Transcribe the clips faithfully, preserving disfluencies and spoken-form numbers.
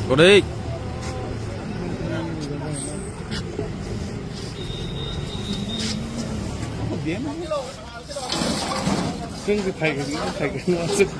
Kodik. Chwng khe phaikha, khe phaikha, no, aswk.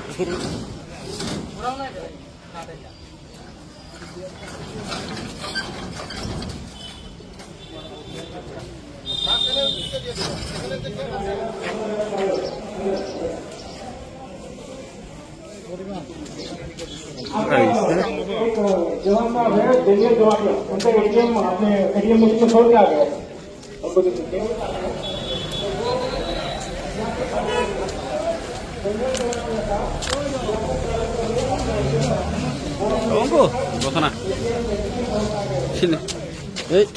जवान ना है, जल्दी जवाब दो। उनका एटीएम, आपने एटीएम मशीन में छोड़ के आ गए। Tongo, bosana. Sini. Hei.